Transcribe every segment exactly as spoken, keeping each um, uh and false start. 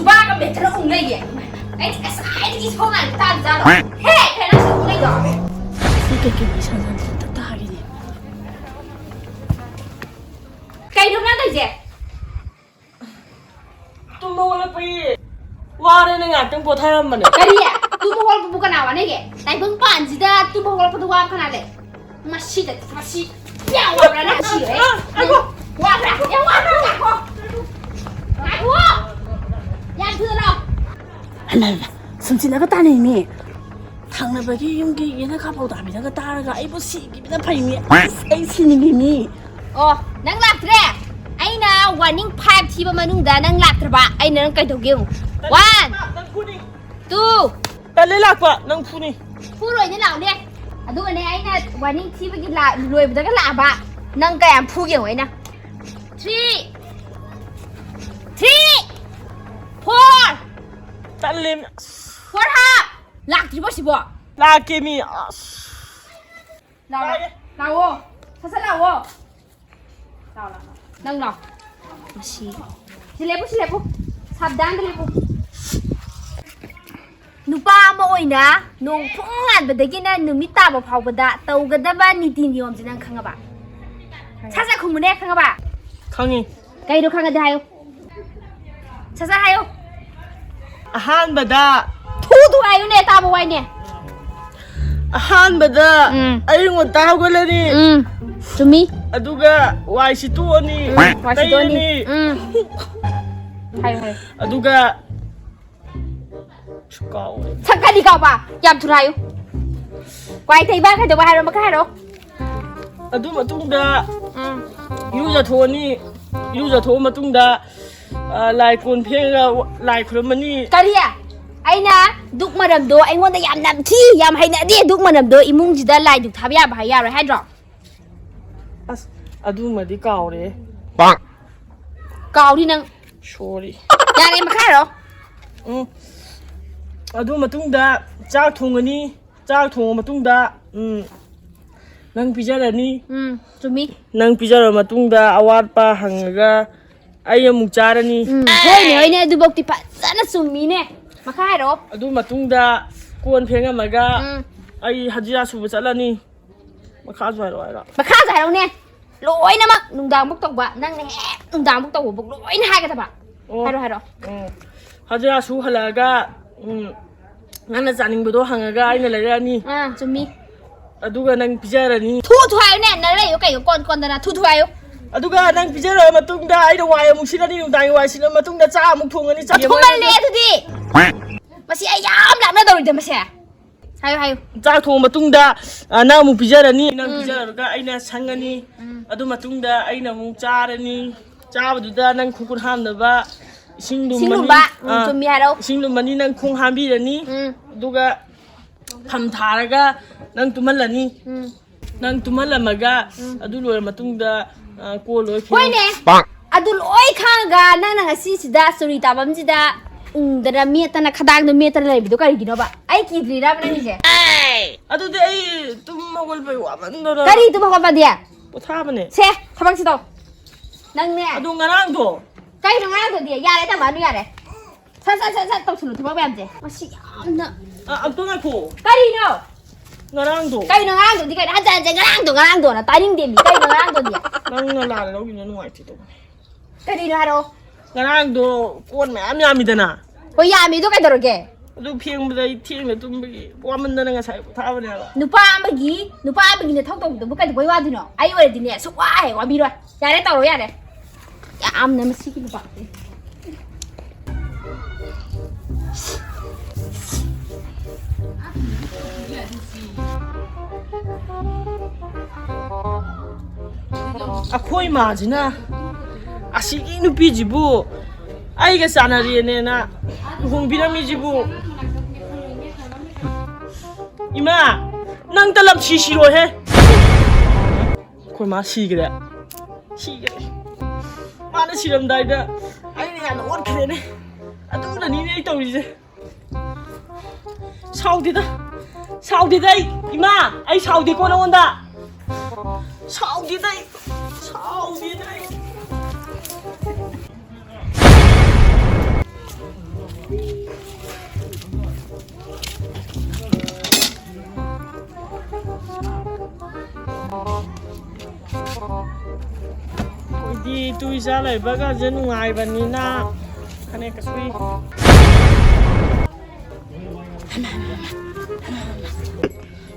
ꯋꯥꯒ ꯃꯦꯠꯇꯅ ꯑꯃꯨꯛ ꯂꯩꯌꯦ꯫ ꯑꯩꯗꯤ ꯉꯁꯥꯏꯗꯒꯤ ꯁꯣꯝ ꯂꯥꯏꯟꯗ ꯇꯥꯟꯖꯥꯠꯂꯣ? ꯍꯦ, ꯀꯩꯅꯣ ꯁꯤ ꯑꯃꯨꯛ ꯂꯩꯗꯣ? ꯁꯤ ꯀꯩꯀꯩ ꯏꯁꯥ ꯁꯥ ꯑꯝꯇ ꯇꯥꯈꯤꯅꯦ꯫ ꯀꯩꯅꯣ ꯅꯪ ꯇꯧꯔꯤꯁꯦ? ꯇꯨꯝꯕ ꯍꯧꯒꯠꯂꯛꯄꯒꯤ ꯋꯥꯔꯦꯅ ꯉꯥꯛꯇꯪ ꯄꯣꯊꯥꯔꯝꯕꯅꯦ꯫ ꯀꯔꯤ? ꯇꯨꯝꯕ ꯍꯧꯒꯠꯂꯛꯄꯕꯨ ꯀꯅꯥ ꯋꯥꯅꯒꯦ? ꯇꯥꯏꯕꯪ ꯄꯥꯟꯁꯤꯗ ꯇꯨꯝꯕ ꯍꯧꯒꯠꯂꯛꯄꯗ ꯋꯥ ꯀꯅꯥ ꯂꯩ? ꯃꯁꯤꯗ, ꯃꯁꯤ ꯌꯥꯝ ꯋꯥꯕ꯭ꯔꯥ ꯅꯪ ꯁꯤꯔꯦ? ꯉꯥꯏꯈꯣ꯫ ꯋꯥꯕ꯭ꯔꯥ? ꯌꯥꯝ ꯋꯥꯕ꯭ꯔꯥ? ꯉꯥꯏꯈꯣ꯫ ꯉꯥꯏꯈꯣ꯫ ꯌꯥꯝ ꯊꯨꯅ ꯂꯥꯛꯑꯣ꯫ ꯍꯩꯃꯥ, ꯍꯩꯃꯥ, ꯁꯨꯝꯁꯤꯠꯅꯒ ꯇꯥꯅꯩꯅꯦ꯫ ꯊꯪꯅꯕꯒꯤ ꯌꯨꯝꯒꯤ ꯌꯦꯅꯈꯥ ꯄꯥꯎꯗꯥꯕꯤꯅꯒ ꯇꯥꯔꯒ ꯑꯩꯕꯨ ꯁꯤꯈꯤꯕꯅ ꯐꯩꯅꯦ꯫ ꯑꯁ, ꯑꯩ ꯁꯤꯅꯤꯡꯉꯤꯅꯤ꯫ ꯑꯣ, ꯅꯪ ꯂꯥꯛꯇ꯭ꯔꯦ? ꯑꯩꯅ warning five ꯊꯤꯕ ꯃꯅꯨꯡꯗ ꯅꯪ ꯂꯥꯛꯇ꯭ꯔꯕ, ꯑꯩꯅ ꯅꯪ ꯀꯩꯗꯧꯒꯦ ꯌꯦꯡꯉꯨ꯫ One, two꯫ ꯇꯜꯂꯦ ꯂꯥꯛꯄ, ꯅꯪ ꯐꯨꯅꯤ꯫ ꯐꯨꯔꯣꯏꯅꯦ, ꯂꯥꯛꯎꯅꯦ꯫ ꯑꯗꯨꯒꯅꯦ, ꯑꯩꯅ warning ꯊꯤꯕꯒꯤ ꯂꯥ-, ꯂꯣꯏꯕꯗꯒ ꯂꯥꯛꯑꯕ, ꯅꯪ ꯀꯌꯥꯝ ꯐꯨꯒꯦ ꯌꯦꯡꯉꯨ ꯑꯩꯅ꯫ Three, three, four꯫ ꯇꯜꯂꯦ꯫ Four half꯫ ꯂꯥꯛꯇ꯭ꯔꯤꯕꯣ ꯁꯤꯕꯣ? ꯂꯥꯛꯀꯦ ꯃꯤ꯫ ꯑꯁ꯫ ꯂꯥꯛꯑꯣ꯫ ꯂꯥꯛꯑꯣ꯫ ꯁꯠ ꯁꯠ ꯂꯥꯛꯑꯣ꯫ ꯂꯥꯛꯑꯣ, ꯂꯥꯛꯑꯣ꯫ ꯅꯪ ꯂꯥꯛꯑꯣ꯫ ꯃꯁꯤ꯫ ꯁꯤ ꯂꯦꯞꯄꯨ, ꯁꯤ ꯂꯦꯞꯄꯨ꯫ ꯁꯥꯕꯗꯥꯟꯗ ꯂꯦꯞꯄꯨ꯫ ꯅꯨꯄꯥ ꯑꯃ ꯑꯣꯏꯅ ꯅꯣꯡ ꯐꯨꯡ ꯉꯥꯟꯕꯗꯒꯤꯅ ꯅꯨꯃꯤꯠ ꯇꯥꯕ ꯐꯥꯎꯕꯗ ꯇꯧꯒꯗꯕ ꯅꯤꯇꯤ ꯅꯤꯌꯣꯝꯁꯦ ꯅꯪ ꯈꯪꯉꯕ? ꯁꯠ ꯁꯠ ꯈꯨꯝꯃꯨꯅꯦ, ꯈꯪꯉꯕ? ꯈꯪꯉꯤ꯫ ꯀꯩꯅꯣ ꯈꯪꯉꯗꯤ ꯍꯥꯏꯌꯨ꯫ ꯁꯠ ꯁꯠ ꯍꯥꯏꯌꯨ꯫ ꯑꯍꯥꯟꯕꯗ꯫ ꯊꯨ ꯊꯨ ꯍꯥꯏꯌꯨꯅꯦ, ꯇꯥꯕ ꯋꯥꯏꯅꯦ꯫ ꯑꯍꯥꯟꯕꯗ ꯎꯝ꯫ ꯑꯌꯨꯛ ꯉꯟꯇꯥ ꯍꯧꯒꯠꯂꯅꯤ꯫ ꯎꯝ, ꯆꯨꯝꯃꯤ꯫ ꯑꯗꯨꯒ ꯋꯥꯏ ꯁꯤꯠꯇꯣꯛꯑꯅꯤ, ꯎꯝ, ꯋꯥꯏ ꯁꯤꯠꯇꯣꯛꯑꯅꯤ꯫ ꯇꯩꯔꯅꯤ꯫ ꯎꯝ꯫ ꯍꯥꯏꯌꯨ, ꯍꯥꯏꯌꯨ꯫ ꯑꯗꯨꯒ ꯁꯨ ꯀꯥꯎꯋꯦ꯫ ꯁꯛꯀꯅꯤ ꯀꯥꯎꯕ꯫ ꯌꯥꯝ ꯊꯨꯅ ꯍꯥꯏꯌꯨ꯫ ꯋꯥꯏ ꯇꯩꯕ ꯀꯩꯗꯧꯕ ꯍꯥꯏꯔꯣ? ꯃꯈꯥ ꯍꯥꯏꯔꯣ꯫ ꯑꯗꯨ ꯃꯇꯨꯡꯗ ꯎꯝ꯫ ꯏꯔꯨꯖꯊꯣꯛꯑꯅꯤ꯫ ꯏꯔꯨꯖꯊꯣꯛꯑ ꯃꯇꯨꯡꯗ, ꯑ, ꯂꯥꯏ ꯀꯣꯟ ꯐꯦꯡꯉꯒ ꯂꯥꯏ ꯈꯨꯔꯨꯝꯃꯅꯤ꯫ ꯀꯔꯤ? ꯑꯩꯅ ꯗꯨꯛ ꯃꯅꯝꯗꯣ ꯑꯩꯉꯣꯟꯗ ꯌꯥꯝ ꯅꯝꯊꯤ, ꯌꯥꯝ ꯍꯩꯅꯗꯦ꯫ ꯗꯨꯛ ꯃꯅꯝꯗꯣ ꯏꯃꯨꯡꯁꯤꯗ ꯂꯥꯏ ꯗꯨꯛ ꯊꯥꯕ ꯌꯥꯕ ꯍꯥꯏ ꯌꯥꯔꯣꯏ ꯍꯥꯏꯗ꯭ꯔꯣ? ꯑꯁ, ꯑꯗꯨꯃꯗꯤ ꯀꯥꯎꯔꯦ꯫ ꯀꯥꯎꯔꯤ ꯅꯪ꯫ Sorry꯫ ꯌꯥꯔꯦ, ꯃꯈꯥ ꯍꯥꯏꯔꯣ꯫ ꯎꯝ꯫ ꯑꯗꯨ ꯃꯇꯨꯡꯗ ꯆꯥꯛ ꯊꯣꯡꯉꯅꯤ꯫ ꯆꯥꯛ ꯊꯣꯡꯉ ꯃꯇꯨꯡꯗ, ꯎꯝ, ꯅꯪ ꯄꯤꯖꯔꯅꯤ꯫ ꯎꯝ, ꯆꯨꯝꯃꯤ꯫ ꯅꯪ ꯄꯤꯖꯔꯕ ꯃꯇꯨꯡꯗ ꯑꯋꯥꯠꯄ ꯍꯪꯉꯒ ꯑꯩ ꯑꯃꯨꯛ ꯆꯥꯔꯅꯤ꯫ ꯎꯝ, ꯍꯣꯏꯅꯦ, ꯍꯣꯏꯅꯦ, ꯑꯗꯨꯐꯧꯗꯤ ꯐꯖꯅ ꯆꯨꯝꯃꯤꯅꯦ꯫ ꯃꯈꯥ ꯍꯥꯏꯔꯛꯑꯣ꯫ ꯑꯗꯨ ꯃꯇꯨꯡꯗ ꯀꯣꯟ ꯐꯦꯡꯉꯝꯃꯒ ꯎꯝ꯫ ꯑꯩ ꯍꯖꯤꯔꯥ ꯁꯨꯕ ꯆꯠꯂꯅꯤ꯫ ꯃꯈꯥꯁꯨ ꯍꯥꯏꯔꯛꯑꯣ ꯍꯥꯏꯔꯣ? ꯃꯈꯥꯁꯨ ꯍꯥꯏꯔꯛꯎꯅꯦ꯫ ꯂꯣꯏꯅꯃꯛ ꯅꯨꯡꯗꯥꯡꯕꯨꯛ ꯇꯧꯕ, ꯅꯪꯅ ꯍꯦꯛ ꯅꯨꯡꯗꯥꯡꯕꯨꯛ ꯇꯧꯕꯕꯨꯛ ꯂꯣꯏꯅ ꯍꯥꯏꯒꯗꯕ꯫ ꯑꯣ꯫ ꯍꯥꯏꯔꯣ, ꯍꯥꯏꯔꯣ꯫ ꯎꯝ꯫ ꯍꯖꯤꯔꯥ ꯁꯨ ꯍꯜꯂꯛꯑꯒ, ꯎꯝ, ꯅꯪꯅ ꯆꯥꯅꯤꯡꯕꯗꯣ ꯍꯪꯉꯒ ꯑꯩꯅ ꯂꯩꯔꯛꯑꯅꯤ꯫ ꯑꯥ, ꯆꯨꯝꯃꯤ꯫ ꯑꯗꯨꯒ ꯅꯪ ꯄꯤꯖꯔꯅꯤ꯫ ꯊꯨ ꯊꯨ ꯍꯥꯏꯌꯨꯅꯦ, ꯅ ꯂꯩꯌꯨ ꯀꯩꯅꯣ ꯀꯣꯟ ꯀꯣꯟꯗꯅ ꯊꯨ ꯊꯨ ꯍꯥꯏꯌꯨ꯫ ꯑꯗꯨꯒ ꯅꯪ ꯄꯤꯖꯔꯕ ꯃꯇꯨꯡꯗ ꯑꯩꯅ ꯋꯥꯏ ꯑꯃꯨꯛ ꯁꯤꯠꯂꯅꯤ, ꯅꯨꯡꯗꯥꯡꯒꯤ ꯋꯥꯏ ꯁꯤꯠꯂ ꯃꯇꯨꯡꯗ ꯆꯥ ꯑꯃꯨꯛ ꯊꯣꯡꯉꯅꯤ, ꯆꯥ ꯊꯨꯃꯜꯂꯦ ꯑꯗꯨꯗꯤ꯫ ꯃꯁꯤ ꯑꯩ ꯌꯥꯝ ꯂꯥꯛꯅꯗꯧꯔꯤꯗ ꯃꯁꯦ꯫ ꯍꯥꯏꯌꯨ, ꯍꯥꯏꯌꯨ꯫ ꯆꯥꯛ ꯊꯣꯡꯉ ꯃꯇꯨꯡꯗ, ꯑ, ꯅꯪ ꯑꯃꯨꯛ ꯄꯤꯖꯔꯅꯤ, ꯅꯪ ꯎꯝ꯫ ꯄꯤꯖꯔꯒ ꯑꯩꯅ ꯁꯪꯉꯅꯤ꯫ ꯎꯝ꯫ ꯑꯗꯨ ꯃꯇꯨꯡꯗ ꯑꯩꯅ ꯑꯃꯨꯛ ꯆꯥꯔꯅꯤ꯫ ꯆꯥꯕꯗꯨꯗ ꯅꯪ ꯈꯨꯠ ꯈꯨꯠ ꯍꯥꯝꯅꯕ ꯏꯁꯤꯡ ꯏꯁꯤꯡ ꯂꯨꯝꯃꯅꯤ꯫ ꯂꯨꯝꯕ꯫ ꯎꯝ, ꯑꯥ꯫ ꯆꯨꯝꯃꯤ ꯍꯥꯏꯔꯣ꯫ ꯏꯁꯤꯡ ꯂꯨꯝꯃꯅꯤ, ꯅꯪ ꯈꯣꯡ ꯍꯥꯝꯕꯤꯔꯅꯤ꯫ ꯎꯝ꯫ ꯑꯗꯨꯒ ꯐꯝ ꯊꯥꯔꯒ ꯅꯪ ꯇꯨꯝꯍꯜꯂꯅꯤ꯫ ꯎꯝ꯫ ꯅꯪ ꯇꯨꯝꯍꯜꯂꯝꯃꯒ ꯎꯝ꯫ ꯑꯗꯨ ꯂꯣꯏꯔ ꯃꯇꯨꯡꯗ, ꯑ, ꯀꯣꯜ ꯂꯣꯏ ꯐꯦꯡ-, ꯍꯣꯏꯅꯦ꯫ ꯑꯗꯨ ꯂꯣꯏ ꯈꯪꯉꯒ ꯅꯪꯅ ꯉꯁꯤꯁꯤꯗ ꯆꯨꯔꯤ ꯇꯥꯐꯝꯁꯤꯗ ꯎꯪꯗꯅ ꯃꯦꯠꯇꯅ ꯈꯗꯥꯡꯗꯣ ꯃꯦꯠꯇꯅ ꯂꯩꯕꯗꯣ ꯀꯔꯤꯒꯤꯅꯣꯕ? ꯑꯩ ꯀꯤꯗ꯭ꯔꯤꯔꯕ ꯅꯪꯒꯤꯁꯦ? ꯑꯗꯨꯗꯤ ꯑꯩ ꯇꯨꯝ ꯍꯧꯒꯠꯄꯩ ꯋꯥꯃꯟꯗꯅ ꯀꯔꯤ ꯇꯨꯝ ꯍꯧꯒꯠꯄꯗꯤ? ꯄꯣꯊꯥꯕꯅꯦ꯫ ꯁꯦ, ꯊꯕꯛꯁꯤ ꯇꯧ꯫ ꯅꯪꯅꯦ꯫ ꯑꯗꯣ ꯉꯔꯥꯡꯗꯣ꯫ ꯀꯩꯅꯣ ꯉꯔꯥꯡꯗꯨꯗꯤ? ꯌꯥꯔꯦ, ꯇꯝꯃꯛꯑꯅꯨ, ꯌꯥꯔꯦ꯫ ꯁꯠ, ꯁꯠ, ꯁꯠ, ꯁꯠ ꯇꯧꯁꯜꯂꯨ ꯊꯕꯛ ꯃꯌꯥꯝꯁꯦ꯫ ꯃꯁꯤ ꯌꯥꯝꯅ ꯑ, ꯑꯝꯇ ꯉꯥꯏꯈꯣ꯫ ꯀꯔꯤꯅꯣ? ꯉꯔꯥꯡꯗꯣ꯫ ꯀꯩꯅꯣ ꯉꯔꯥꯡꯗꯨꯗꯤ ꯀꯩꯅꯣ? ꯍꯟꯖꯟ ꯍꯟꯖꯟ ꯉꯔꯥꯡꯗꯣ, ꯉꯔꯥꯡꯗꯣꯅ ꯇꯥꯅꯤꯡꯗꯦ ꯃꯤ꯫ ꯀꯩꯅꯣ ꯉꯔꯥꯡꯗꯨꯗꯤ? ꯅꯪꯅ ꯂꯥꯟꯅ ꯂꯧꯈꯤꯕꯅ ꯅꯨꯡꯉꯥꯏꯇꯦ ꯇꯧꯕꯅꯦ꯫ ꯀꯔꯤꯅꯣ ꯍꯥꯏꯔꯛꯑꯣ꯫ ꯉꯔꯥꯡꯗꯣ ꯀꯣꯟ ꯃꯌꯥꯝ ꯌꯥꯝꯃꯤꯗꯅ꯫ ꯍꯣꯏ, ꯌꯥꯝꯃꯤ, ꯑꯗꯨ ꯀꯩꯗꯧꯔꯒꯦ? ꯑꯗꯨ ꯐꯦꯡꯕꯗ ꯑꯩ ꯊꯦꯡꯅ ꯇꯨꯝꯕꯒꯤ ꯋꯥꯃꯟꯗꯅ ꯉꯁꯥꯏ ꯄꯣꯊꯥꯕꯅꯦ ꯍꯥꯏꯕ꯫ ꯅꯨꯄꯥ ꯑꯃꯒꯤ, ꯅꯨꯄꯥ ꯑꯃꯒꯤ ꯅꯊꯧ ꯇꯧꯕꯗꯨꯕꯨ ꯀꯩꯗꯧꯕꯩ ꯋꯥꯗꯣꯏꯅꯣ? ꯑꯩ ꯑꯣꯏꯔꯗꯤꯅꯦ, ꯁꯨꯛꯋꯥ ꯍꯦꯛ ꯋꯥꯕꯤꯔꯣꯏ꯫ ꯌꯥꯔꯦ, ꯇꯧꯔꯣ, ꯌꯥꯔꯦ꯫ ꯌꯥꯝꯅ ꯃꯁꯤꯒꯤ ꯅꯨꯄꯥꯁꯦ꯫ ꯑꯩꯈꯣꯏ ꯃꯥꯁꯤꯅ ꯑꯁꯤꯒꯤ ꯅꯨꯄꯤꯁꯤꯕꯨ ꯑꯩꯒ ꯆꯥꯟꯅꯔꯦꯅꯦꯅ ꯂꯨꯍꯣꯡꯕꯤꯔꯝꯃꯤꯁꯤꯕꯨ꯫ ꯏꯃꯥ, ꯅꯪ ꯇꯂꯞ ꯁꯤ ꯁꯤꯔꯣꯏꯍꯦ꯫ ꯑꯩꯈꯣꯏ ꯃꯥ ꯁꯤꯈ꯭ꯔꯦ꯫ ꯁꯤꯈ꯭ꯔꯦ꯫ ꯃꯥꯅ ꯁꯤꯔꯝꯗꯥꯏꯗ ꯑꯩꯅ ꯌꯥꯝꯅ ꯑꯣꯠꯈ꯭ꯔꯦꯅꯦ꯫ ꯑꯗꯨꯅꯅꯤꯅꯦ ꯑꯩ ꯇꯧꯔꯤꯁꯦ꯫ ꯁꯥꯎꯗꯦꯗ꯫ ꯁꯥꯎꯗꯦꯗ ꯑꯩ꯫ ꯏꯃꯥ, ꯑꯩ ꯁꯥꯎꯗꯦꯀꯣ ꯅꯉꯣꯟꯗ꯫ ꯁꯥꯎꯗꯦꯗ ꯑꯩ꯫ ꯁꯥꯎꯗꯦꯗ ꯑꯩ꯫ ꯑꯩꯈꯣꯏꯗꯤ ꯏꯇꯨ ꯏꯆꯥ ꯂꯩꯕꯒꯁꯦ ꯅꯨꯡꯉꯥꯏꯕꯅꯤꯅ ꯐꯅꯦꯛꯀ ꯁꯨꯏ꯫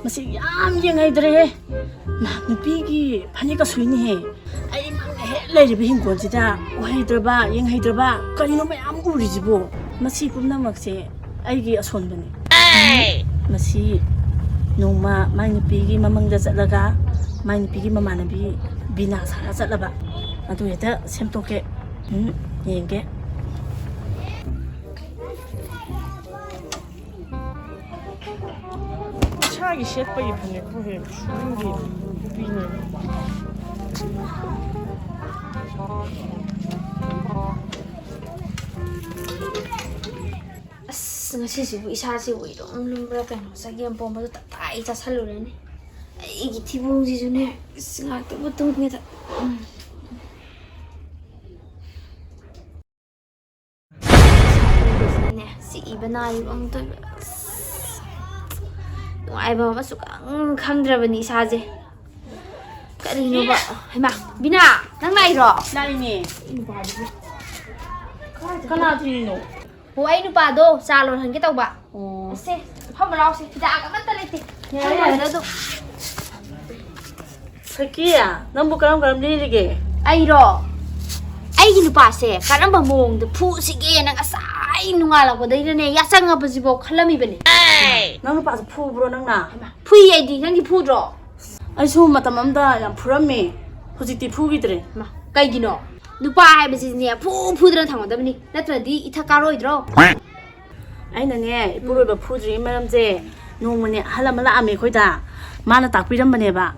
ꯃꯁꯤ ꯌꯥꯝ ꯌꯦꯡꯍꯩꯗ꯭ꯔꯦꯍꯦ꯫ ꯃꯥ, ꯅꯨꯄꯤꯒꯤ ꯐꯅꯦꯛꯀ ꯁꯨꯏꯅꯦꯍꯦ꯫ ꯑꯩ ꯃꯥꯡꯗ ꯍꯦꯛ ꯂꯩꯔꯤꯕ ꯍꯤꯡꯒꯣꯜꯁꯤꯗ ꯎꯍꯩꯗ꯭ꯔꯕ, ꯌꯦꯡꯍꯩꯗ꯭ꯔꯕ ꯀꯔꯤꯅꯣ ꯃꯌꯥꯝ ꯎꯔꯤꯁꯤꯕꯣ? ꯃꯁꯤ ꯄꯨꯝꯅꯃꯛꯁꯦ ꯑꯩꯒꯤ ꯑꯁꯣꯟꯕꯅꯤ꯫ ꯃꯁꯤ ꯅꯣꯡꯃ ꯃꯥꯏ ꯅꯨꯄꯤꯒꯤ ꯃꯃꯪꯗ ꯆꯠꯂꯒ, ꯃꯥꯏ ꯅꯨꯄꯤꯒꯤ ꯃꯃꯥꯟꯅꯕꯤ ꯕꯤꯅꯥ ꯁꯥꯔ ꯆꯠꯂꯕ꯫ ꯑꯗꯨ ꯍꯦꯛꯇ ꯁꯦꯝꯗꯣꯛꯀꯦ꯫ ꯎꯝ, ꯌꯦꯡꯒꯦ꯫ ꯏꯁꯥꯒꯤ ꯁꯦꯠꯄꯒꯤ ꯐꯅꯦꯛꯄꯨ ꯍꯦꯛ ꯁꯨꯅꯤꯡꯗꯦ, ꯅꯨꯄꯤꯅꯦꯅ꯫ ꯑꯁ, ꯉꯁꯤꯁꯤꯕꯨ ꯏꯁꯥꯁꯤꯕꯨ ꯏꯔꯨꯝ ꯂꯨꯝꯕ꯭ꯔꯥ ꯀꯩꯅꯣ, ꯆꯒꯦꯝ ꯄꯣꯝꯕꯗꯣ ꯇꯞꯇꯥꯏ ꯆꯥꯁꯜꯂꯨꯔꯦꯅꯦ꯫ ꯑꯩꯒꯤ ꯊꯤꯕꯣꯡꯁꯤꯁꯨꯅꯦ, ꯑꯁ, ꯉꯥꯏꯍꯥꯛꯇꯪꯕꯨ ꯇꯨꯝꯒꯦꯗ꯫ ꯎꯝ꯫ ꯁꯤꯅꯅꯦ, ꯁꯤ ꯏꯕ ꯅꯥꯔꯤꯕ ꯑꯃꯨꯛꯇꯣꯏꯕ꯫ ꯑꯁ, ꯅꯨꯡꯉꯥꯏꯕ ꯑꯃꯁꯨ ꯈꯪ-, ꯈꯪꯗ꯭ꯔꯕꯅꯤ ꯏꯁꯥꯁꯦ꯫ ꯀꯔꯤꯅꯣꯕ? ꯍꯩꯃꯥ, ꯕꯤꯅꯥ, ꯅꯪ ꯂꯥꯛꯏꯔꯣ? ꯂꯥꯛꯏꯅꯦ꯫ ꯀꯅꯥ ꯊꯤꯔꯤꯅꯣ? ꯑꯣ, ꯑꯩ ꯅꯨꯄꯥꯗꯣ ꯆꯥ ꯂꯣꯟꯍꯟꯒꯦ ꯇꯧꯕ꯫ ꯑꯣ꯫ ꯑꯁꯦ, ꯐꯝꯃ ꯂꯥꯛꯑꯣꯁꯦ, ꯍꯤꯗꯥꯛ ꯑꯃꯠꯇ ꯂꯩꯇꯦ꯫ ꯌꯥꯔꯦ, ꯐꯝꯃ ꯌꯥꯔꯦ꯫ ꯑꯗꯨꯝ꯫ ꯁꯈꯤ, ꯅꯪꯕꯨ ꯀꯔꯝ ꯀꯔꯝ ꯂꯦꯜꯂꯤꯒꯦ? ꯑꯩꯔꯣ? ꯑꯩꯒꯤ ꯅꯨꯄꯥꯁꯦ ꯀꯔꯝꯕ ꯃꯑꯣꯡꯗ ꯐꯨꯁꯤꯒꯦꯅ ꯉꯁꯥꯏ ꯅꯣꯡꯉꯥꯜꯂꯛꯄꯗꯩꯅꯅꯦ, ꯌꯥꯆꯪꯉꯕꯁꯤꯐꯥꯎ ꯈꯜꯂꯝꯃꯤꯕꯅꯦ꯫ ꯅꯪ ꯅꯨꯄꯥꯁꯦ ꯐꯨꯕ꯭ꯔꯣ ꯅꯪꯅ? ꯐꯨꯏ ꯑꯩꯗꯤ, ꯅꯪꯗꯤ ꯐꯨꯗ꯭ꯔꯣ? ꯑꯩꯁꯨ ꯃꯇꯝ ꯑꯃꯗ ꯌꯥꯝ ꯐꯨꯔꯝꯃꯦ, ꯍꯧꯖꯤꯛꯇꯤ ꯐꯨꯈꯤꯗ꯭ꯔꯦ꯫ ꯃꯥ, ꯀꯩꯒꯤꯅꯣ? ꯅꯨꯄꯥ ꯍꯥꯏꯕꯁꯤꯅꯦ ꯐꯨ ꯐꯨꯗꯅ ꯊꯝꯒꯗꯕꯅꯤ, ꯅꯠꯇ꯭ꯔꯗꯤ ꯏꯊꯛ ꯀꯥꯔꯣꯏꯗ꯭ꯔꯣ? ꯑꯩꯅꯅꯦ, ꯏꯄꯨꯔꯣꯏꯕ ꯐꯨꯗ꯭ꯔꯤꯉꯩ ꯃꯔꯝꯁꯦ, ꯅꯣꯡꯃꯅꯦ ꯑꯍꯜ ꯑꯃ ꯂꯥꯛꯑꯝꯃꯦ ꯑꯩꯈꯣꯏꯗ꯫ ꯃꯥꯅ ꯇꯥꯛꯄꯤꯔꯝꯕꯅꯦꯕ,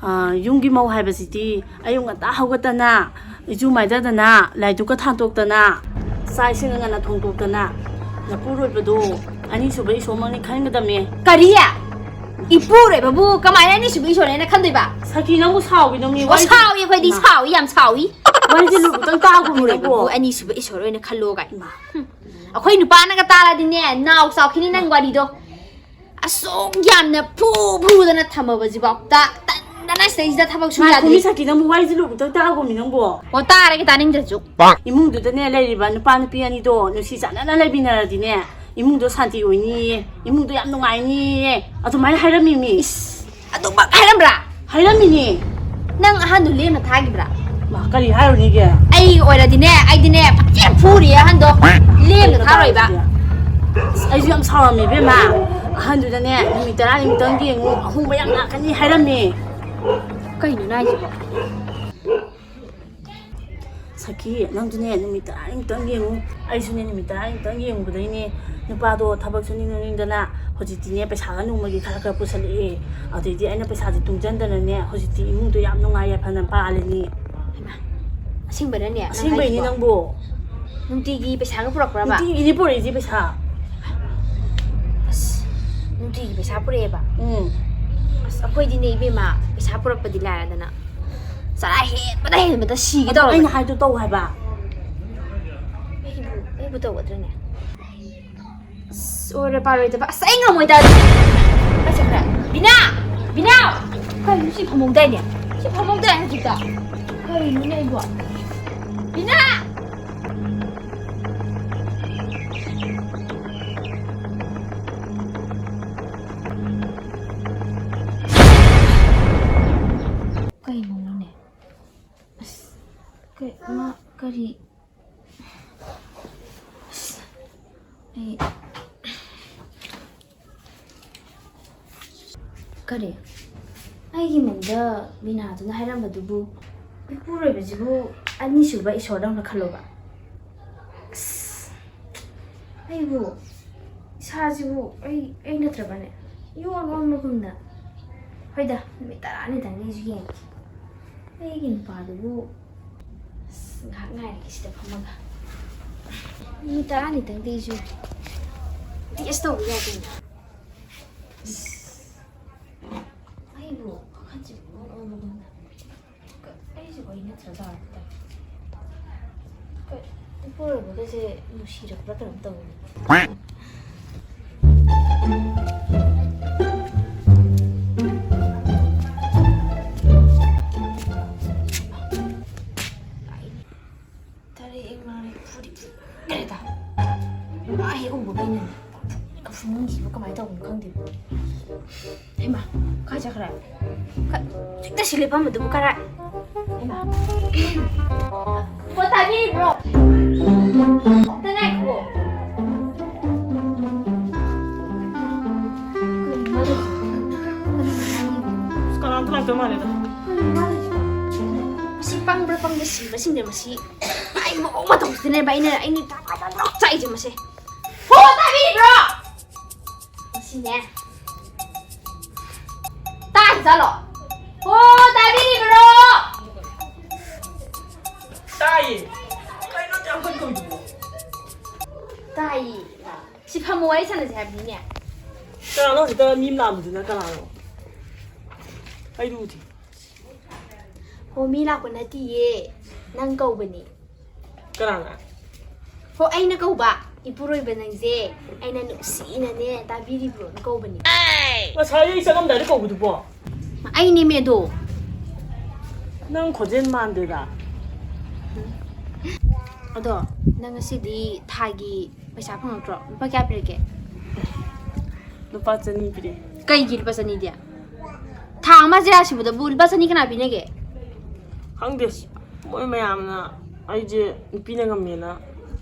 ꯑ, ꯌꯨꯝꯒꯤ ꯃꯧ ꯍꯥꯏꯕꯁꯤꯗꯤ ꯑꯌꯨꯛ ꯉꯟꯇꯥ ꯍꯧꯒꯠꯇꯅ, ꯏꯔꯨ ꯃꯥꯏꯗꯗꯅ, ꯂꯥꯏꯗꯨꯛꯀ ꯊꯥꯟꯗꯣꯛꯇꯅ, ꯆꯥꯛ ꯏꯁꯤꯡꯒ ꯉꯟꯅ ꯊꯣꯡꯗꯣꯛꯇꯅ, ꯅꯄꯨꯔꯣꯏꯕꯗꯣ ꯑꯅꯤꯁꯨꯕ ꯏꯁꯣꯔꯃꯛꯅꯤ ꯈꯟꯒꯗꯕꯅꯦ꯫ ꯀꯔꯤ? ꯏꯄꯨꯔꯣꯏꯕꯕꯨ ꯀꯃꯥꯏꯅ ꯑꯅꯤꯁꯨꯕ ꯏꯁꯣꯔꯅꯦꯅ ꯈꯟꯗꯣꯏꯕ? ꯁꯈꯤ, ꯅꯪꯕꯨ ꯁꯥꯎꯒꯤꯅꯣꯃꯤ, ꯑꯣ, ꯋꯥꯔꯤꯁꯦ ꯁꯥꯎꯏ ꯑꯩꯈꯣꯏꯗꯤ, ꯏꯃꯥ꯫ ꯁꯥꯎꯏ, ꯌꯥꯝ ꯁꯥꯎꯏ꯫ ꯋꯥꯔꯤꯁꯦ ꯂꯨꯕꯇꯪ ꯇꯥꯒꯣꯃꯤ ꯅꯪꯕꯨ꯫ ꯏꯄꯨꯔꯣꯏꯕꯕꯨ ꯑꯅꯤꯁꯨꯕ ꯏꯁꯣꯔ ꯑꯣꯏꯅ ꯈꯜꯂꯣ ꯀꯥꯏ꯫ ꯏꯃꯥ꯫ ꯍꯨꯝ꯫ ꯑꯩꯈꯣꯏ ꯅꯨꯄꯥꯅꯒ ꯇꯥꯔꯗꯤꯅꯦ, ꯅꯥꯎ ꯆꯥꯎꯈꯤꯅꯤ ꯅꯪ ꯋꯥꯔꯤꯗꯣ꯫ ꯑꯁꯨꯛ ꯌꯥꯝꯅ ꯐꯨ ꯐꯨꯗꯅ ꯊꯝꯃꯕꯁꯤꯐꯥꯎꯗ ꯇꯟ ꯇꯅꯥꯁꯤꯗꯩꯁꯤꯗ ꯊꯕꯛ ꯁꯨ ꯉꯥꯏꯈꯣ, ꯌꯥꯗꯦ꯫ ꯃꯤ ꯁꯈꯤ, ꯅꯪꯕꯨ ꯋꯥꯔꯤꯁꯦ ꯂꯣꯏꯕꯗ ꯇꯥꯒꯣꯃꯤ ꯅꯪꯕꯣ꯫ ꯑꯣ, ꯇꯥꯔꯒꯦ, ꯇꯥꯅꯤꯡꯗ꯭ꯔꯁꯨ꯫ ꯏꯃꯨꯡꯗꯨꯗꯅꯦ ꯂꯩꯔꯤꯕ ꯅꯨꯄꯥ ꯅꯨꯄꯤ ꯑꯅꯤꯗꯣ ꯅꯨꯡꯁꯤ ꯆꯥꯟꯅꯅ ꯂꯩꯃꯤꯟꯅꯔꯗꯤꯅꯦ, ꯏꯃꯨꯡꯗꯣ ꯁꯥꯟꯇꯤ ꯑꯣꯏꯅꯤꯌꯦ, ꯏꯃꯨꯡꯗꯣ ꯌꯥꯝ ꯅꯨꯡꯉꯥꯏꯅꯤꯌꯦ, ꯑꯗꯨꯃꯥꯏꯅ ꯍꯥꯏꯔꯝꯃꯤꯃꯤ꯫ ꯏꯁ, ꯑꯗꯨꯃꯛ ꯍꯥꯏꯔꯝꯕ꯭ꯔꯥ? ꯍꯥꯏꯔꯝꯃꯤꯅꯤ꯫ ꯅꯪ ꯑꯍꯟꯗꯣ ꯂꯦꯝꯅ ꯊꯥꯈꯤꯕ꯭ꯔꯥ? ꯃꯥ, ꯀꯔꯤ ꯍꯥꯏꯔꯨꯅꯤꯒꯦ? ꯑꯩ ꯑꯣꯏꯔꯗꯤꯅꯦ, ꯑꯩꯗꯤꯅꯦ, ꯐꯖꯅ ꯐꯨꯔꯤ ꯑꯍꯟꯗꯣ꯫ ꯂꯦꯝꯅ ꯊꯥꯔꯣꯏꯕ꯫ ꯑꯁ, ꯑꯩꯁꯨ ꯌꯥꯝ ꯁꯥꯎꯔꯝꯃꯦ ꯏꯕꯦꯝꯃ꯫ ꯑꯍꯟꯗꯨꯗꯅꯦ, "ꯅꯨꯃꯤꯠ ꯇꯔꯥꯅꯤꯃꯨꯛꯇꯪ ꯌꯦꯡꯉꯨ, ꯑꯍꯣꯡꯕ ꯌꯥꯝ ꯂꯥꯛꯀꯅꯤ" ꯍꯥꯏꯔꯝꯃꯦ꯫ ꯀꯩꯅꯣ ꯅꯪ ꯍꯥꯏꯁꯤꯕꯣ? ꯁꯈꯤ, ꯅꯪꯁꯨꯅꯦ ꯅꯨꯃꯤꯠ ꯇꯔꯥꯅꯤꯃꯨꯛꯇꯪ ꯌꯦꯡꯉꯨ꯫ ꯑꯩꯁꯨꯅꯦ ꯅꯨꯃꯤꯠ ꯇꯔꯥꯅꯤꯃꯨꯛꯇꯪ ꯌꯦꯡꯉꯨꯕꯗꯩꯅꯦ ꯅꯨꯄꯥꯗꯣ ꯊꯕꯛ ꯁꯨꯅꯤꯡ ꯅꯣꯝꯅꯤꯡꯗꯅ ꯍꯧꯖꯤꯛꯇꯤꯅꯦ ꯄꯩꯁꯥꯒ ꯅꯣꯡꯃꯒꯤ ꯈꯔ ꯈꯔ ꯄꯨꯁꯜꯂꯛꯑꯦ꯫ ꯑꯗꯩꯗꯤ ꯑꯩꯅ ꯄꯩꯁꯥꯁꯦ ꯇꯨꯡꯁꯤꯟꯗꯅꯅꯦ ꯍꯧꯖꯤꯛꯇꯤ ꯏꯃꯨꯡꯗꯣ ꯌꯥꯝ ꯅꯨꯡꯉꯥꯏ ꯌꯥꯏꯐꯅ ꯄꯥꯜꯂꯤꯅꯤ꯫ ꯍꯩꯃꯥ, ꯑꯁꯦꯡꯕꯔꯅꯦ ꯅꯪ ꯑꯁꯦꯡꯕꯩꯅꯤ ꯍꯥꯏꯁꯤꯕꯣ? ꯅꯪꯕꯨ꯫ ꯅꯨꯡꯇꯤꯒꯤ ꯄꯩꯁꯥꯒ ꯄꯨꯔꯛꯄ꯭ꯔꯕ? ꯅꯨꯡꯇꯤꯒꯤꯅꯤ ꯄꯨꯔꯛꯏꯁꯦ ꯄꯩꯁꯥ꯫ ꯑꯁ, ꯅꯨꯡꯇꯤꯒꯤ ꯄꯩꯁꯥ ꯄꯨꯔꯛꯑꯦꯕ? ꯎꯝ꯫ ꯑꯁ, ꯑꯩꯈꯣꯏꯗꯤꯅꯦ ꯏꯕꯦꯝꯃ, ꯄꯩꯁꯥ ꯄꯨꯔꯛꯄꯗꯤ ꯂꯥꯏꯔꯗꯅ ꯆꯔꯥ ꯍꯦꯟꯕꯗ ꯍꯦꯟꯕꯗ ꯁꯤꯒꯦ ꯑꯗꯣ ꯇꯧꯔꯕꯅꯦ꯫ ꯑꯩꯅ ꯍꯥꯏꯗꯣ ꯇꯧ ꯍꯥꯏꯕ꯫ ꯑꯩꯕꯨ, ꯑꯩꯕꯨ ꯇꯧꯒꯗ꯭ꯔꯅꯦ? ꯑꯁ, ꯑꯣꯏꯔꯣꯏ ꯄꯥꯔꯣꯏꯗꯕ꯫ ꯑꯁ, ꯑꯩ ꯉꯝꯃꯣꯏꯗ꯫ ꯑꯩ ꯆꯠꯈ꯭ꯔꯦ꯫ ꯕꯤꯅꯥ! ꯕꯤꯅꯥ! ꯀꯩꯅꯣ ꯁꯤ ꯐꯝꯍꯧꯗꯥꯏꯅꯦ? ꯁꯤ ꯐꯝꯍꯧꯗꯥꯏ ꯍꯧꯖꯤꯛꯇ? ꯀꯩꯅꯣꯅꯦ ꯑꯩꯕꯣ? ꯕꯤꯅꯥ! ꯀꯩꯅꯣꯅꯦ? ꯑꯁ, ꯀꯩ, ꯃꯥ ꯀꯔꯤ? ꯑꯁ, ꯑꯩ, ꯀꯔꯤ? ꯑꯩꯒꯤ ꯃꯪꯗ ꯃꯤꯅꯥꯗꯨꯅ ꯍꯥꯏꯔꯝꯕꯗꯨꯕꯨ, ꯏꯄꯨꯔꯣꯏꯕꯁꯤꯕꯨ ꯑꯅꯤꯁꯨꯕ ꯏꯁꯣꯔꯗꯧꯅ ꯈꯜꯂꯣꯕ꯫ ꯑꯁ, ꯑꯩꯕꯨ, ꯏꯁꯥꯁꯤꯕꯨ ꯑꯩ, ꯑꯩ ꯅꯠꯇ꯭ꯔꯕꯅꯦ? ꯏꯑꯣꯟ ꯑꯣꯟꯕꯒꯨꯝꯅ꯫ ꯍꯣꯏꯗ, ꯅꯨꯃꯤꯠ ꯇꯔꯥꯅꯤꯗꯪꯗꯤ ꯑꯩꯁꯨ ꯌꯦꯡꯒꯦ꯫ ꯑꯩꯒꯤ ꯅꯨꯄꯥꯗꯨꯕꯨ, ꯑꯁ, ꯉꯥꯏꯍꯥꯛ ꯉꯥꯏꯔꯒꯦ ꯁꯤꯗ ꯐꯝꯃꯒ꯫ ꯅꯨꯃꯤꯠ ꯇꯔꯥꯅꯤꯗꯪꯗꯤ ꯑꯩꯁꯨ ꯇꯦꯁ ꯇꯧꯕ ꯌꯥꯏ ꯀꯩꯅꯣ꯫ ꯑꯁ, ꯑꯩꯕꯨ ꯋꯥꯈꯜꯁꯦ ꯏꯑꯣꯟ ꯑꯣꯟꯕꯒꯨꯝꯅ꯫ ꯑꯩꯁꯨ ꯀꯩ ꯅꯠꯇ꯭ꯔꯖꯥꯠꯂ? ꯀꯩ, ꯏꯄꯨꯔꯣꯏꯕꯒꯁꯦ ꯅꯨꯡꯁꯤꯔꯛꯄ꯭ꯔꯥ ꯀꯩꯅꯣꯝ ꯇꯧꯋꯦ꯫ ꯍꯦꯛꯇ ꯁꯤ ꯂꯦꯞꯄꯝꯕꯗꯨꯕꯨ ꯀꯔꯥꯏ? ꯍꯩꯃꯥ꯫ ꯄꯣ ꯇꯥꯕꯤꯔꯤꯕ꯭ꯔꯣ? ꯑꯝꯇ ꯉꯥꯏꯈꯣ꯫ ꯀꯅꯥꯝꯇ ꯂꯥꯛꯇꯕ ꯃꯥꯜꯂꯦꯗ꯫ ꯃꯁꯤ ꯄꯪꯕ꯭ꯔꯥ ꯄꯪꯕ꯭ꯔꯥ ꯁꯤꯕꯁꯤꯡꯅꯦ ꯃꯁꯤ꯫ ꯑꯩ ꯃꯑꯣꯡ ꯃꯇꯧꯁꯤꯗꯅꯦꯕ ꯑꯩꯅ, ꯑꯩꯅ ꯆꯥꯛꯏꯁꯦ ꯃꯁꯦ꯫ ꯍꯣ, ꯇꯥꯕꯤꯔꯤꯕ꯭ꯔꯣ? ꯃꯁꯤꯅꯦ꯫ ꯇꯥꯗ꯭ꯔꯖꯥꯠꯂꯣ? ꯍꯣ, ꯇꯥꯕꯤꯔꯤꯕ꯭ꯔꯣ? ꯇꯥꯏꯌꯦ꯫ ꯀꯩꯅꯣ ꯌꯥꯝ ꯀꯟꯅ ꯇꯧꯔꯤꯗꯨꯕꯣ? ꯇꯥꯏꯌꯦ꯫ ꯁꯤ ꯐꯝꯃ ꯋꯥꯔꯤ ꯁꯥꯟꯅꯁꯦ ꯍꯥꯏꯕꯅꯤꯅꯦ꯫ ꯀꯅꯥꯅꯣ ꯍꯧꯖꯤꯛꯇ ꯃꯤ ꯑꯃ ꯂꯥꯛꯑꯝꯕꯗꯨꯅ ꯀꯅꯥꯅꯣ? ꯑꯩꯗꯨ ꯎꯗꯦ꯫ ꯍꯣ, ꯃꯤ ꯂꯥꯛꯄ ꯅꯠꯇꯤꯌꯦ꯫ ꯅꯪ ꯀꯧꯕꯅꯤ꯫ ꯀꯅꯥꯅ? ꯍꯣ, ꯑꯩꯅ ꯀꯧꯕ꯫ ꯏꯄꯨꯔꯣꯏꯕ ꯅꯪꯁꯦ ꯑꯩꯅ ꯅꯨꯡꯁꯤꯅꯅꯦ ꯇꯥꯕꯤꯔꯤꯕ꯭ꯔꯣꯅ ꯀꯧꯕꯅꯤ꯫ ꯉꯁꯥꯏ ꯑꯩ ꯆꯪꯉꯝꯗꯥꯏꯗ ꯀꯧꯕꯗꯨꯕꯣ? ꯑꯩꯅꯦꯃꯦ ꯑꯗꯣ꯫ ꯅꯪ ꯈꯣꯟꯖꯦꯜ ꯃꯥꯟꯗꯦꯗ꯫ ꯑꯗꯣ, ꯅꯪ ꯉꯁꯤꯗꯤ ꯊꯥꯒꯤ ꯄꯩꯁꯥ ꯐꯪꯉꯛꯇ꯭ꯔꯣ? ꯂꯨꯄꯥ ꯀꯌꯥ ꯄꯤꯔꯛꯀꯦ? ꯂꯨꯄꯥ ꯆꯅꯤ ꯄꯤꯔꯛꯑꯦ꯫ ꯀꯩꯒꯤ ꯂꯨꯄꯥ ꯆꯅꯤꯗꯤ? ꯊꯥ ꯑꯃ ꯍꯖꯤꯔꯥ ꯁꯨꯕꯗꯕꯨ ꯂꯨꯄꯥ ꯆꯅꯤ ꯀꯅꯥ ꯄꯤꯅꯒꯦ? ꯈꯪꯗꯦ, ꯃꯣꯏ ꯃꯌꯥꯝꯅ ꯑꯩꯁꯦ ꯅꯨꯄꯤꯅ ꯉꯝꯃꯦꯅ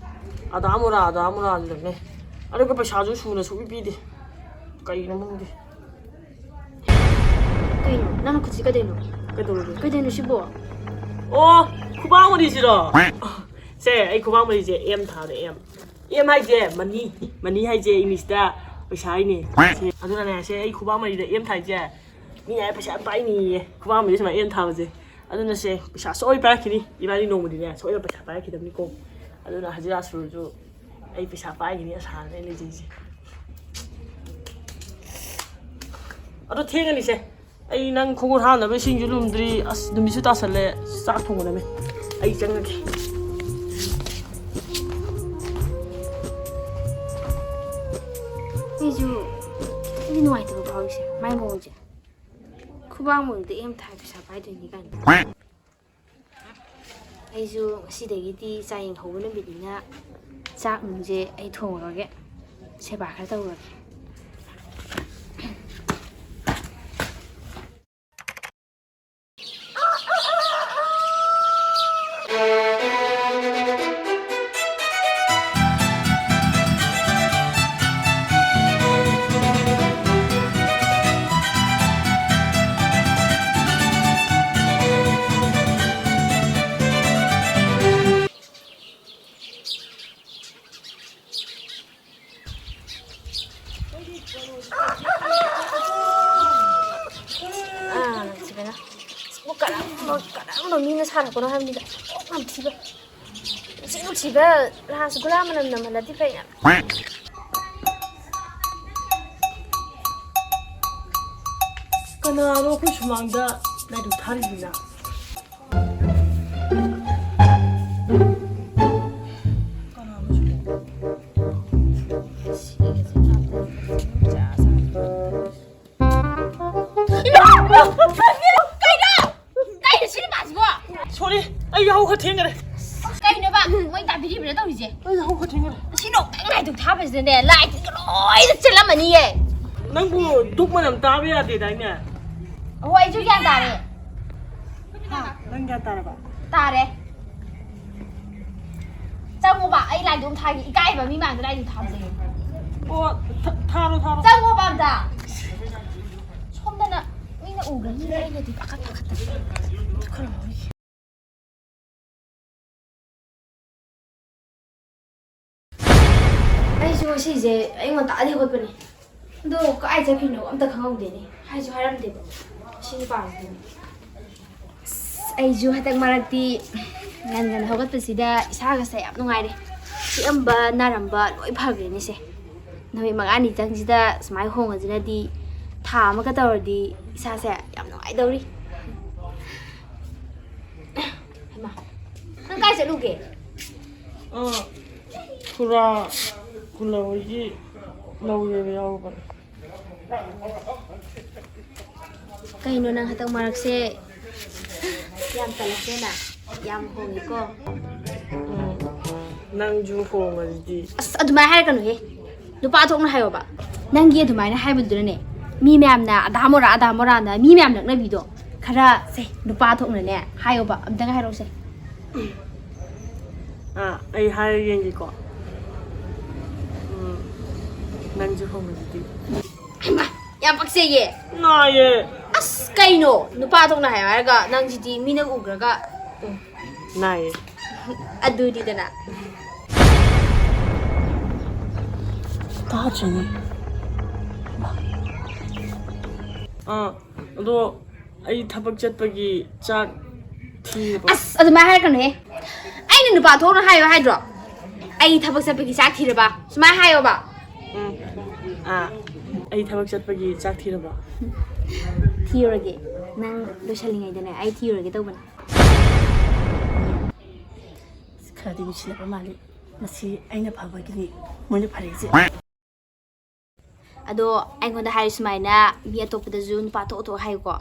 ꯑꯗꯥ ꯃꯣꯔꯥ, ꯑꯗꯥ ꯃꯣꯔꯥ ꯂꯪꯉꯦ꯫ ꯑꯗꯨꯒ ꯄꯩꯁꯥꯁꯨ ꯁꯨꯅ ꯁꯨꯡꯄꯤ ꯄꯤꯗꯦ꯫ ꯀꯩꯒꯤꯅꯣ ꯈꯪꯗꯦ꯫ ꯀꯩꯅꯣ? ꯅꯪ ꯈꯨꯠꯁꯤ ꯀꯩꯗꯩꯅꯣ? ꯀꯩꯗꯧꯔꯒꯦ? ꯀꯩꯗꯩꯅꯣ ꯁꯤꯕꯣ? ꯑꯣ, ꯈꯨꯕꯥꯛ ꯃꯔꯤꯁꯤꯔꯣ? ꯁꯦ, ꯑꯩ ꯈꯨꯕꯥꯛ ꯃꯔꯤꯁꯦ ꯑꯦꯝ ꯊꯥꯔꯦ, ꯑꯦꯝ꯫ ꯑꯦꯝ ꯍꯥꯏꯁꯦ ꯃꯅꯤ, ꯃꯅꯤ ꯍꯥꯏꯁꯦ ꯏꯪꯂꯤꯁꯇ ꯄꯩꯁꯥ ꯍꯥꯏꯅꯦ꯫ ꯁꯦ, ꯑꯗꯨꯅꯅꯦ, ꯁꯦ, ꯑꯩ ꯈꯨꯕꯥꯛ ꯃꯔꯤꯗ ꯑꯦꯝ ꯊꯥꯏꯁꯦ, ꯃꯤꯅ ꯍꯥꯏ ꯄꯩꯁꯥ ꯌꯥꯝ ꯄꯥꯏꯅꯤꯌꯦ, ꯈꯨꯕꯥꯛ ꯃꯔꯤꯗ ꯁꯨꯃꯥꯏꯅ ꯑꯦꯝ ꯊꯥꯕꯁꯦ꯫ ꯑꯗꯨꯅ ꯁꯦ, ꯄꯩꯁꯥ ꯁꯣꯏ ꯄꯥꯏꯔꯛꯈꯤꯅꯤ꯫ ꯏꯕꯥꯅꯤ ꯅꯣꯡꯃꯗꯤꯅꯦ, ꯁꯣꯏꯗꯅ ꯄꯩꯁꯥ ꯄꯥꯏꯔꯛꯈꯤꯗꯕꯅꯤꯀꯣ꯫ ꯑꯗꯨꯅ ꯍꯖꯤꯔꯥ ꯁꯨꯔꯁꯨ ꯑꯩ ꯄꯩꯁꯥ ꯄꯥꯏꯒꯅꯤ ꯑꯁꯥꯅ ꯑꯩ ꯂꯩꯖꯩꯁꯦ꯫ ꯑꯗꯣ ꯊꯦꯡꯉꯅꯤꯁꯦ꯫ ꯑꯩ ꯅꯪ ꯈꯣꯡꯎꯞ ꯍꯥꯞꯅꯕ ꯏꯁꯤꯡꯁꯨ ꯂꯨꯝꯗ꯭ꯔꯤ꯫ ꯑꯁ, ꯅꯨꯃꯤꯠꯁꯨ ꯇꯥꯁꯜꯂꯦ꯫ ꯆꯥꯛ ꯊꯣꯡꯒꯗꯕꯅꯤ꯫ ꯑꯩ ꯆꯪꯉꯒꯦ꯫ ꯑꯩꯁꯨ ꯈꯤꯇꯪꯗꯤ ꯅꯨꯡꯉꯥꯏꯇꯕ ꯐꯥꯎꯔꯤꯁꯦ, ꯃꯥꯏ ꯃꯑꯣꯡꯁꯦ꯫ ꯈꯨꯕꯥꯛ ꯃꯣꯏꯗ ꯑꯦꯝ ꯊꯥꯏ ꯄꯩꯁꯥ ꯄꯥꯏꯗꯣꯏꯅꯤ ꯀꯥꯏꯅ꯫ ꯑꯩꯁꯨ ꯉꯁꯤꯗꯒꯤꯗꯤ ꯆꯥꯛ ꯌꯦꯡꯍꯧꯕ ꯅꯨꯃꯤꯠꯅꯤꯅ ꯆꯥꯛ ꯅꯨꯡꯁꯦ ꯑꯩ ꯊꯣꯡꯉꯨꯔꯒꯦ, ꯁꯦꯕꯥ ꯈꯔ ꯇꯧꯔꯒꯦ꯫ ꯀꯔꯝꯕ ꯀꯔꯝꯕ ꯃꯤꯅ ꯁꯥꯔꯛꯄꯅꯣ ꯍꯥꯏꯕꯅꯤꯗ꯫ ꯌꯥꯝ ꯊꯤꯕ, ꯅꯨꯡꯁꯤ ꯅꯨꯡꯁꯤꯕ ꯔꯥꯁꯒꯨꯂꯥ ꯃꯅꯝ ꯅꯝꯍꯜꯂꯗꯤ ꯐꯩ ꯌꯥꯝ꯫ ꯀꯅꯥꯅꯣ ꯑꯩꯈꯣꯏ ꯁꯨꯃꯥꯡꯗ ꯂꯥꯏꯗꯨꯛ ꯊꯥꯔꯤꯁꯤꯅ? ꯀꯅꯥꯅꯣ ꯁꯤꯕꯣ? ꯁꯤꯒꯁꯦ ꯉꯥꯛꯇ ꯆꯥ ꯆꯥ꯫ ꯏꯃꯥ! ꯀꯩꯅꯣ? ꯀꯩꯅꯣ ꯁꯤ ꯅꯨꯄꯥꯁꯤꯕꯣ? ꯁꯣꯔꯤ, ꯑꯩ ꯌꯥꯍꯧ ꯈꯔ ꯊꯦꯡꯈꯔꯦ꯫ ꯀꯩꯅꯣꯕ? ꯃꯣꯏ ꯇꯥꯕꯤꯔꯤꯕ꯭ꯔꯥ ꯇꯧꯔꯤꯁꯦ? ꯑꯩ ꯌꯥꯍꯧ ꯈꯔ ꯊꯦꯡꯈꯔꯦ꯫ ꯑꯁꯤ ꯅꯣꯡꯇꯪ ꯂꯥꯏꯗꯨꯛ ꯊꯥꯕꯁꯤꯗꯅꯦ, ꯂꯥꯏꯗꯨꯒ ꯂꯣꯏꯅ ꯆꯦꯜꯂꯝꯃꯅꯤꯌꯦ꯫ ꯅꯪꯕꯨ ꯙꯨꯛ ꯃꯅꯝ ꯇꯥꯕ ꯌꯥꯗꯦꯗꯥꯏꯅꯦ? ꯑꯣ, ꯑꯩꯁꯨ ꯒ꯭ꯌꯥꯟ ꯇꯥꯔꯦ꯫ ꯍꯥ? ꯅꯪ ꯒ꯭ꯌꯥꯟ ꯇꯥꯔꯕ? ꯇꯥꯔꯦ꯫ ꯆꯪꯉꯣꯕ, ꯑꯩ ꯂꯥꯏꯗꯨꯛ ꯑꯃ ꯊꯥꯒꯦ꯫ ꯏꯀꯥꯏꯕ ꯃꯤ ꯃꯥꯡꯗ ꯂꯥꯏꯗꯨꯛ ꯊꯥꯕꯁꯦ꯫ ꯑꯣ, ꯊ-, ꯊꯥꯔꯣ, ꯊꯥꯔꯣ꯫ ꯆꯪꯉꯣꯕ ꯑꯝꯇ꯫ ꯁꯣꯝꯗꯅ ꯃꯤꯅ ꯎꯈ꯭ꯔꯅꯤ, ꯑꯩꯅꯗꯤ ꯄꯥꯈꯠ ꯄꯥꯈꯠꯇꯅ ꯈꯔ ꯂꯧꯔꯤꯒꯦ꯫ ꯑꯩꯁꯨ ꯉꯁꯤꯁꯦ ꯑꯌꯨꯛ ꯉꯟꯇꯥꯗꯤ ꯍꯧꯒꯠꯄꯅꯦ, ꯑꯗꯣ ꯀꯥꯏ ꯆꯠꯈ꯭ꯔꯤꯅꯣ ꯑꯝꯇ ꯈꯪꯍꯧꯗꯦꯅꯦ, ꯍꯥꯏꯁꯨ ꯍꯥꯏꯔꯝꯗꯦꯕ ꯁꯤ ꯅꯨꯄꯥꯁꯤꯗꯤ꯫ ꯑꯁ, ꯑꯩꯁꯨ ꯍꯟꯗꯛ ꯃꯔꯛꯇꯤ ꯉꯟ ꯉꯟ ꯍꯧꯒꯠꯄꯁꯤꯗ ꯏꯁꯥꯒꯁꯦ ꯌꯥꯝ ꯅꯨꯡꯉꯥꯏꯔꯦ꯫ ꯆꯤꯛꯑꯝꯕ ꯅꯥꯔꯝꯕ ꯂꯣꯏ ꯐꯈ꯭ꯔꯦꯅꯦ ꯁꯦ꯫ ꯅꯨꯃꯤꯠ ꯃꯉꯥꯅꯤꯇꯪꯁꯤꯗ ꯁꯨꯃꯥꯏꯅ ꯍꯣꯡꯉꯁꯤꯅꯗꯤ, ꯊꯥ ꯑꯃꯒ ꯇꯧꯔꯗꯤ ꯏꯁꯥꯁꯦ ꯌꯥꯝ ꯅꯨꯡꯉꯥꯏꯗꯧꯔꯤ꯫ ꯍꯩꯃꯥ, ꯅꯪ ꯀꯥꯏ ꯆꯠꯂꯨꯒꯦ? ꯑ, ꯈꯨꯔꯥ ꯈꯨꯜꯂꯧ ꯍꯣꯏꯒꯤ ꯂꯧ ꯌꯩꯕ ꯌꯥꯎꯔꯨꯕꯅꯦ꯫ ꯀꯩꯅꯣ ꯅꯪ ꯍꯟꯗꯛ ꯃꯔꯛꯁꯦ ꯌꯥꯝ ꯇꯜꯂꯛꯈ꯭ꯔꯦꯅ? ꯌꯥꯝ ꯍꯣꯡꯉꯤꯀꯣ꯫ ꯎꯝ, ꯅꯪꯁꯨ ꯍꯣꯡꯉꯁꯤꯗꯤ꯫ ꯑꯁ, ꯑꯗꯨꯃꯥꯏꯅ ꯍꯥꯏꯔꯛꯀꯅꯨꯍꯦ꯫ ꯅꯨꯄꯥ ꯊꯣꯛꯅ ꯍꯥꯏꯌꯣꯕ꯫ ꯅꯪꯒꯤ ꯑꯗꯨꯃꯥꯏꯅ ꯍꯥꯏꯕꯗꯨꯅꯅꯦ, ꯃꯤ ꯃꯌꯥꯝꯅ ꯑꯗꯥ ꯃꯣꯔꯥ, ꯑꯗꯥ ꯃꯣꯔꯥꯅ ꯃꯤ ꯃꯌꯥꯝ ꯂꯛꯅꯕꯤꯗꯣ, ꯈꯔ ꯁꯦ, ꯅꯨꯄꯥ ꯊꯣꯛꯅꯅꯦ ꯍꯥꯏꯌꯣꯕ꯫ ꯑꯝꯇꯒ ꯍꯥꯏꯔꯛꯎꯁꯦ꯫ ꯑꯥ, ꯑꯩ ꯍꯥꯏꯔ ꯌꯦꯡꯒꯦꯀꯣ꯫ ꯎꯝ, ꯅꯪꯁꯨ ꯍꯣꯡꯉꯁꯤꯗꯤ꯫ ꯍꯩꯃꯥ, ꯌꯥꯝ ꯄꯛꯆꯩꯌꯦ꯫ ꯅꯥꯏꯌꯦ꯫ ꯑꯁ, ꯀꯩꯅꯣ? ꯅꯨꯄꯥ ꯊꯣꯛꯅ ꯍꯥꯏꯌꯣ ꯍꯥꯏꯔꯒ ꯅꯪꯁꯤꯗꯤ ꯃꯤꯅ ꯎꯈ꯭ꯔꯒ꯫ ꯎꯝ꯫ ꯅꯥꯏꯌꯦ꯫ ꯑꯗꯨꯅꯤꯗꯅ꯫ ꯇꯥꯗ꯭ꯔꯤꯅꯦ꯫ ꯑꯥ, ꯑꯗꯣ ꯑꯩ ꯊꯕꯛ ꯆꯠꯄꯒꯤ ꯆꯥꯛ ꯊꯤꯔꯕ? ꯑꯁ, ꯑꯗꯨꯃꯥꯏꯅ ꯍꯥꯏꯔꯛꯀꯅꯨꯍꯦ꯫ ꯑꯩꯅ ꯅꯨꯄꯥ ꯊꯣꯛꯅ ꯍꯥꯏꯌꯣ ꯍꯥꯏꯗ꯭ꯔꯣ? "ꯑꯩ ꯊꯕꯛ ꯆꯠꯄꯒꯤ ꯆꯥꯛ ꯊꯤꯔꯕ?" ꯁꯨꯃꯥꯏꯅ ꯍꯥꯏꯌꯣꯕ꯫ ꯎꯝ꯫ ꯑꯥ, ꯑꯩ ꯊꯕꯛ ꯆꯠꯄꯒꯤ ꯆꯥꯛ ꯊꯤꯔꯕ? ꯊꯤꯔꯨꯔꯒꯦ꯫ ꯅꯪ ꯂꯣꯏꯁꯜꯂꯤꯉꯩꯗꯅꯦ, ꯑꯩ ꯊꯤꯔꯨꯔꯒꯦ ꯇꯧꯕꯅꯦ꯫ ꯈꯔꯗꯤ ꯅꯨꯡꯁꯤꯜꯂꯛꯄ ꯃꯥꯜꯂꯤ꯫ ꯃꯁꯤ ꯑꯩꯅ ꯐꯕꯒꯤꯅꯤ ꯃꯣꯏꯅ ꯐꯔꯛꯏꯁꯦ꯫ ꯑꯗꯣ ꯑꯩꯉꯣꯟꯗ ꯍꯥꯏꯔꯤ ꯁꯨꯃꯥꯏꯅ, ꯃꯤ ꯑꯇꯣꯞꯄꯗꯁꯨ ꯅꯨꯄꯥ ꯊꯣꯛ ꯊꯣꯛ ꯍꯥꯏꯌꯨꯀꯣ꯫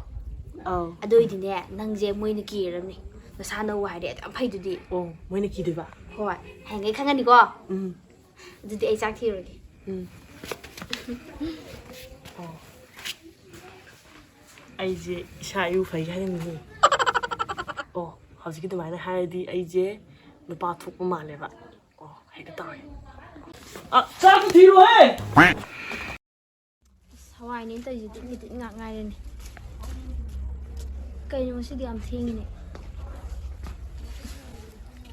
ꯑꯧ꯫ ꯑꯗꯨ ꯑꯣꯏꯗꯤꯅꯦ, ꯅꯪꯁꯦ ꯃꯣꯏꯅ ꯀꯤꯔꯝꯅꯤ꯫ ꯅꯁꯥ ꯅꯧ ꯍꯥꯏꯔꯗꯤ ꯑꯗꯨ ꯌꯥꯝ ꯐꯩꯗꯨꯗꯤ꯫ ꯑꯣ, ꯃꯣꯏꯅ ꯀꯤꯗꯣꯏꯕ? ꯍꯣꯏ, ꯍꯌꯦꯡꯒꯩ ꯈꯪꯉꯅꯤꯀꯣ꯫ ꯎꯝ꯫ ꯑꯗꯨꯗꯤ ꯑꯩ ꯆꯥꯛ ꯊꯤꯔꯨꯔꯒꯦ꯫ ꯎꯝ꯫ ꯑꯣ꯫ ꯑꯩꯁꯦ ꯏꯁꯥ ꯏꯎ ꯐꯩ ꯍꯥꯏꯔꯝꯃꯤꯅꯦ꯫ ꯑꯣ, ꯍꯧꯖꯤꯛꯀꯤ ꯑꯗꯨꯃꯥꯏꯅ ꯍꯥꯏꯔꯗꯤ ꯑꯩꯁꯦ ꯅꯨꯄꯥ ꯊꯣꯛꯄ ꯃꯥꯜꯂꯦꯕ꯫ ꯑꯣ, ꯍꯦꯛꯇ ꯇꯧꯔꯦ꯫ ꯑ, ꯆꯥꯛꯇꯣ ꯊꯤꯔꯣꯍꯦ! ꯑꯁ, ꯍꯋꯥꯏꯅꯦꯅ ꯇꯧꯔꯤꯁꯦ, ꯇꯤꯠꯅꯤ ꯇꯤꯠꯅꯤ ꯉꯥꯛ ꯉꯥꯏꯔꯦꯅꯦ꯫ ꯀꯩꯅꯣ ꯉꯁꯤꯗꯤ ꯌꯥꯝ ꯊꯦꯡꯉꯤꯅꯦ?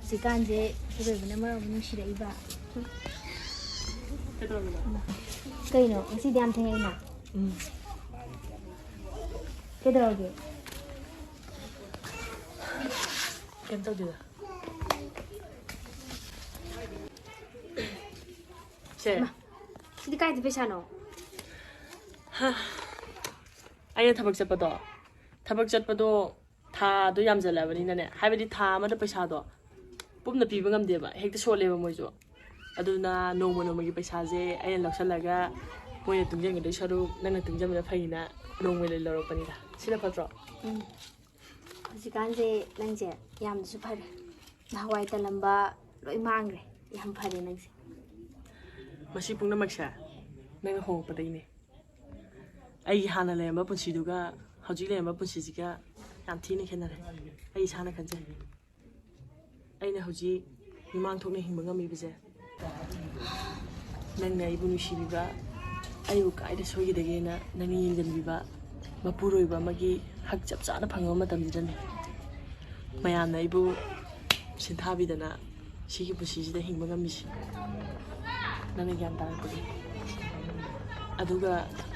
ꯍꯧꯖꯤꯛꯀꯥꯟꯁꯦ ꯏꯄꯨꯔꯣꯏꯕꯅ ꯃꯔꯣꯜ ꯑꯃ ꯅꯨꯡꯁꯤꯔꯛꯏꯕ꯫ ꯀꯩꯗꯧꯔꯝꯃꯤꯅꯣ? ꯀꯩꯅꯣ ꯉꯁꯤꯗꯤ ꯌꯥꯝ ꯊꯦꯡꯉꯛꯏꯅ? ꯎꯝ꯫ ꯀꯩꯗꯧꯔꯒꯦ? ꯀꯩꯝ ꯇꯧꯗꯦꯗ꯫ ꯁꯦ꯫ ꯁꯤꯗꯤ ꯀꯥꯏꯗ ꯄꯩꯁꯥꯅꯣ? ꯑꯩꯅ ꯊꯕꯛ ꯆꯠꯄꯗꯣ, ꯊꯕꯛ ꯆꯠꯄꯗꯣ ꯊꯥꯗꯣ ꯌꯥꯝꯖꯜꯂꯛꯑꯕꯅꯤꯅꯅꯦ, ꯍꯥꯏꯕꯗꯤ ꯊꯥ ꯑꯃꯗ ꯄꯩꯁꯥꯗꯣ ꯄꯨꯝꯅ ꯄꯤꯕ ꯉꯝꯗꯦꯕ, ꯍꯦꯛꯇ ꯁꯣꯠꯂꯦꯕ ꯃꯣꯏꯁꯨ꯫ ꯑꯗꯨꯅ ꯅꯣꯡꯃ ꯅꯣꯡꯃꯒꯤ ꯄꯩꯁꯥꯁꯦ ꯑꯩꯅ ꯂꯧꯁꯜꯂꯒ ꯃꯣꯏꯅ ꯇꯨꯡꯁꯤꯟꯒꯗꯣꯏ ꯁꯔꯨꯛ ꯅꯪꯅ ꯇꯨꯡꯁꯤꯟꯕꯅ ꯐꯩꯅ ꯅꯣꯡꯃꯗ ꯂꯧꯔꯛꯄꯅꯤꯗ꯫ ꯁꯤꯅ ꯐꯠꯇ꯭ꯔꯣ? ꯎꯝ꯫ ꯍꯧꯖꯤꯛꯀꯥꯟꯁꯦ ꯅꯪꯁꯦ ꯌꯥꯝꯅꯁꯨ ꯐꯔꯦ꯫ ꯅꯍꯥꯟꯋꯥꯏ ꯇꯜꯂꯝꯕ ꯂꯣꯏ ꯃꯥꯡꯈ꯭ꯔꯦ꯫ ꯌꯥꯝ ꯐꯔꯦ ꯅꯪꯁꯦ꯫ ꯃꯁꯤ ꯄꯨꯝꯅꯃꯛꯁꯦ ꯅꯪꯅ ꯍꯣꯡꯉꯛꯄꯗꯒꯤꯅꯦ꯫ ꯑꯩꯒꯤ ꯍꯥꯟꯅ ꯂꯩꯔꯝꯕ ꯄꯨꯟꯁꯤꯗꯨꯒ ꯍꯧꯖꯤꯛ ꯂꯩꯔꯝꯕ ꯄꯨꯟꯁꯤꯁꯤꯒ ꯌꯥꯝ ꯊꯤꯅ ꯈꯦꯠꯅꯔꯦ꯫ ꯑꯩ ꯏꯁꯥꯅ ꯈꯟꯖꯩ꯫ ꯑꯩꯅ ꯍꯧꯖꯤꯛ ꯃꯤꯃꯥꯡ ꯊꯣꯛꯅ ꯍꯤꯡꯕ ꯉꯝꯃꯤꯕꯁꯦ ꯅꯪꯅ ꯑꯩꯕꯨ ꯅꯨꯡꯁꯤꯕꯤꯕ, ꯑꯩꯕꯨ ꯀꯥꯏꯗ ꯁꯣꯏꯈꯤꯗꯒꯦꯅ ꯅꯪꯅ ꯌꯦꯡꯁꯤꯟꯕꯤꯕ ꯃꯄꯨꯔꯣꯏꯕ ꯑꯃꯒꯤ ꯍꯛ ꯆꯞ ꯆꯥꯅ ꯐꯪꯉꯕ ꯃꯇꯝꯁꯤꯗꯅꯦ꯫ ꯃꯌꯥꯝꯅ ꯑꯩꯕꯨ ꯁꯤꯟꯊꯥꯕꯤꯗꯅ ꯁꯤꯒꯤ ꯄꯨꯟꯁꯤꯁꯤꯗ ꯍꯤꯡꯕ ꯉꯝꯃꯤꯁꯤ ꯅꯪꯅ ꯒ꯭ꯌꯥꯟ ꯇꯥꯔꯛꯄꯒꯤ꯫ ꯑꯗꯨꯒ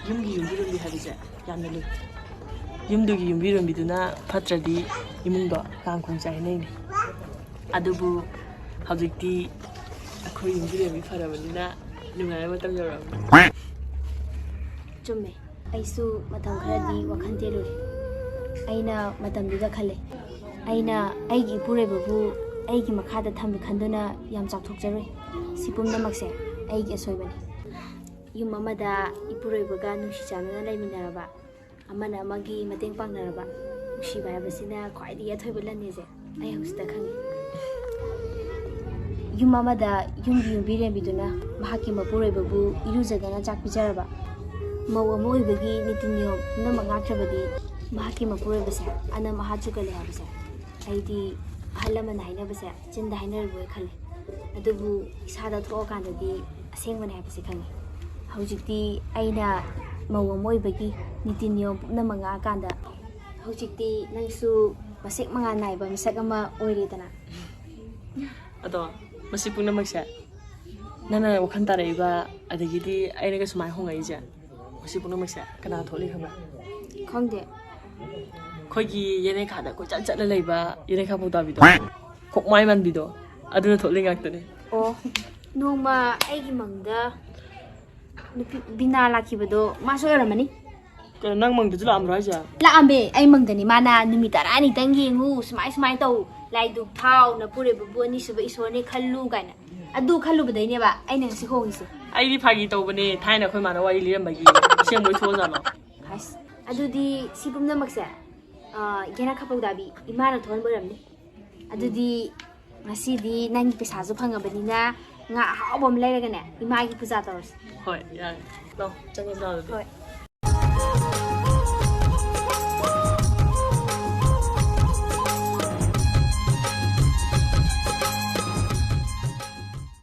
ꯌꯨꯝꯒꯤ ꯌꯨꯝꯕꯨꯔꯦꯝꯕꯤ ꯍꯥꯏꯕꯁꯦ ꯌꯥꯝꯅ ꯂꯨꯏ꯫ ꯌꯨꯝꯗꯨꯒꯤ ꯌꯨꯝꯕꯤꯔꯣꯟꯕꯤꯗꯨꯅ ꯐꯠꯇ꯭ꯔꯗꯤ ꯏꯃꯨꯡꯗꯣ ꯀꯥꯡ ꯈꯣꯡ ꯆꯥꯏ ꯍꯥꯏꯅꯩꯅꯦ꯫ ꯑꯗꯨꯕꯨ ꯍꯧꯖꯤꯛꯇꯤ ꯑꯩꯈꯣꯏ ꯌꯨꯝꯕꯤꯔꯣꯟꯕꯤ ꯐꯔꯕꯅꯤꯅ ꯅꯨꯡꯉꯥꯏꯕ ꯃꯇꯝ ꯌꯧꯔꯛꯑꯕꯅꯤ꯫ ꯆꯨꯝꯃꯦ꯫ ꯑꯩꯁꯨ ꯃꯇꯝ ꯈꯔꯗꯤ ꯋꯥꯈꯜ ꯇꯦꯜꯂꯨꯔꯦ꯫ ꯑꯩꯅ ꯃꯇꯝꯗꯨꯗ ꯈꯜꯂꯦ, ꯑꯩꯅ ꯑꯩꯒꯤ ꯏꯄꯨꯔꯣꯏꯕꯕꯨ ꯑꯩꯒꯤ ꯃꯈꯥꯗ ꯊꯝꯃꯦ ꯈꯟꯗꯨꯅ ꯌꯥꯝ ꯆꯥꯎꯊꯣꯛꯆꯔꯨꯏ꯫ ꯁꯤ ꯄꯨꯝꯅꯃꯛꯁꯦ ꯑꯩꯒꯤ ꯑꯁꯣꯏꯕꯅꯤ꯫ ꯌꯨꯝ ꯑꯃꯗ ꯏꯄꯨꯔꯣꯏꯕꯒ ꯅꯨꯡꯁꯤ ꯆꯥꯟꯅꯅ ꯂꯩꯃꯤꯟꯅꯔꯕ, ꯑꯃꯅ ꯑꯃꯒꯤ ꯃꯇꯦꯡ ꯄꯥꯡꯅꯔꯕ, ꯅꯨꯡꯁꯤꯕ ꯍꯥꯏꯕꯁꯤꯅ ꯈ꯭ꯋꯥꯏꯗꯒꯤ ꯑꯊꯣꯏꯕ ꯂꯟꯅꯤꯁꯦ ꯑꯩ ꯍꯧꯖꯤꯛꯇ ꯈꯪꯉꯤ꯫ ꯌꯨꯝ ꯑꯃꯗ ꯌꯨꯝꯒꯤ ꯌꯨꯝꯕꯤꯔꯦꯝꯕꯤꯗꯨꯅ ꯃꯍꯥꯛꯀꯤ ꯃꯄꯨꯔꯣꯏꯕꯕꯨ ꯏꯔꯨꯖꯗꯅ ꯆꯥꯛ ꯄꯤꯖꯔꯕ, ꯃꯧ ꯑꯃ ꯑꯣꯏꯕꯒꯤ ꯅꯤꯇꯤ ꯅꯤꯌꯣꯝ ꯄꯨꯝꯅꯃꯛ ꯉꯥꯛꯇ꯭ꯔꯕꯗꯤ ꯃꯍꯥꯛꯀꯤ ꯃꯄꯨꯔꯣꯏꯕꯁꯦ ꯑꯅꯝ ꯑꯍꯥ ꯆꯨꯒꯜꯂꯦ ꯍꯥꯏꯕꯁꯦ ꯑꯩꯗꯤ ꯑꯍꯜ ꯂꯃꯟꯅ ꯍꯥꯏꯅꯕꯁꯦ ꯆꯤꯟꯗ ꯍꯥꯏꯅꯔꯕꯣꯏ ꯈꯜꯂꯦ꯫ ꯑꯗꯨꯕꯨ ꯏꯁꯥꯗ ꯊꯣꯛꯑꯀꯥꯟꯗꯗꯤ ꯑꯁꯦꯡꯕꯅꯦ ꯍꯥꯏꯕꯁꯦ ꯈꯪꯉꯦ꯫ ꯍꯧꯖꯤꯛꯇꯤ ꯑꯩꯅ ꯃꯧ ꯑꯃ ꯑꯣꯏꯕꯒꯤ ꯅꯤꯇꯤ ꯅꯤꯌꯣꯝ ꯄꯨꯝꯅꯃꯛ ꯉꯥꯛꯑꯀꯥꯟꯗ ꯍꯧꯖꯤꯛꯇꯤ ꯅꯪꯁꯨ ꯃꯁꯦꯛ ꯃꯉꯥꯜ ꯅꯥꯏꯕ ꯃꯤꯁꯛ ꯑꯃ ꯑꯣꯏꯔꯦꯗꯅ꯫ ꯑꯗꯣ ꯃꯁꯤ ꯄꯨꯝꯅꯃꯛꯁꯦ ꯅꯪꯅ ꯋꯥꯈꯜ ꯇꯥꯔꯛꯏꯕ, ꯑꯗꯒꯤꯗꯤ ꯑꯩꯅꯒ ꯁꯨꯃꯥꯏꯅ ꯍꯣꯡꯉꯛꯏꯁꯦ, ꯃꯁꯤ ꯄꯨꯝꯅꯃꯛꯁꯦ ꯀꯅꯥ ꯊꯣꯛꯂꯤ ꯈꯪꯕ꯭ꯔꯥ? ꯈꯪꯗꯦ꯫ ꯑꯩꯈꯣꯏꯒꯤ ꯌꯦꯅꯩꯈꯥꯗ ꯀꯣꯏꯆꯠ ꯆꯠꯂ ꯂꯩꯕ ꯌꯦꯅꯩꯈꯥ ꯄꯧꯇꯥꯕꯤꯗꯣ, ꯀꯣꯛꯃꯥꯏ ꯃꯥꯟꯕꯤꯗꯣ, ꯑꯗꯨꯅ ꯊꯣꯛꯂꯤ ꯉꯥꯛꯇꯅꯦ꯫ ꯑꯣ, ꯅꯣꯡꯃ ꯑꯩꯒꯤ ꯃꯪꯗ ꯅꯨꯄꯤ ꯕꯤꯅꯥ ꯂꯥꯛꯈꯤꯕꯗꯣ ꯃꯥꯁꯨ ꯑꯣꯏꯔꯝꯃꯅꯤ꯫ ꯀꯩꯅꯣ, ꯅꯪ ꯃꯪꯗꯁꯨ ꯂꯥꯛꯑꯝꯕ꯭ꯔꯣ ꯍꯥꯏꯁꯦ? ꯂꯥꯛꯑꯝꯃꯦ꯫ ꯑꯩ ꯃꯪꯗꯅꯤ ꯃꯥꯅ ꯅꯨꯃꯤꯠ ꯇꯔꯥꯅꯤꯇꯪ ꯌꯦꯡꯉꯨ, ꯁꯨꯃꯥꯏ ꯁꯨꯃꯥꯏ ꯇꯧ, ꯂꯥꯏꯗꯨꯛ ꯊꯥꯎ, ꯅꯄꯨꯔꯣꯏꯕꯕꯨ ꯑꯅꯤꯁꯨꯕ ꯏꯁꯣꯔꯅꯦ ꯈꯜꯂꯨ ꯀꯥꯏꯅ꯫ ꯑꯗꯨ ꯈꯜꯂꯨꯕꯗꯩꯅꯦꯕ ꯑꯩꯅ ꯉꯁꯤ ꯍꯣꯡꯉꯤꯁꯦ꯫ ꯑꯩꯗꯤ ꯐꯥꯒꯤ ꯇꯧꯕꯅꯦ, ꯊꯥꯏꯅ ꯑꯩꯈꯣꯏ ꯃꯥꯅ ꯋꯥꯔꯤ ꯂꯤꯔꯝꯕꯒꯤ꯫ ꯑꯁꯦꯡꯕ ꯑꯣꯏꯊꯣꯛꯑꯖꯥꯠꯂꯣ? ꯑꯁ, ꯑꯗꯨꯗꯤ ꯁꯤ ꯄꯨꯝꯅꯃꯛꯁꯦ, ꯑ, ꯌꯦꯅꯈꯥ ꯄꯧꯗꯥꯕꯤ ꯏꯃꯥꯅ ꯊꯣꯛꯍꯟꯕ ꯑꯣꯏꯔꯝꯅꯤ꯫ ꯑꯗꯨꯗꯤ ꯉꯁꯤꯗꯤ ꯅꯪꯒꯤ ꯄꯩꯁꯥꯁꯨ ꯐꯪꯉꯕꯅꯤꯅ ꯉꯥ ꯑꯍꯥꯎꯕ ꯑꯃ ꯂꯩꯔꯒꯅꯦ ꯏꯃꯥꯒꯤ ꯄꯨꯖꯥ ꯇꯧꯔꯁꯤ꯫ ꯍꯣꯏ, ꯌꯥꯔꯦ꯫ ꯂꯥꯛꯑꯣ, ꯆꯪꯉꯁꯤ ꯂꯥꯛꯑꯣ ꯑꯗꯨꯗꯤ꯫ ꯍꯣꯏ꯫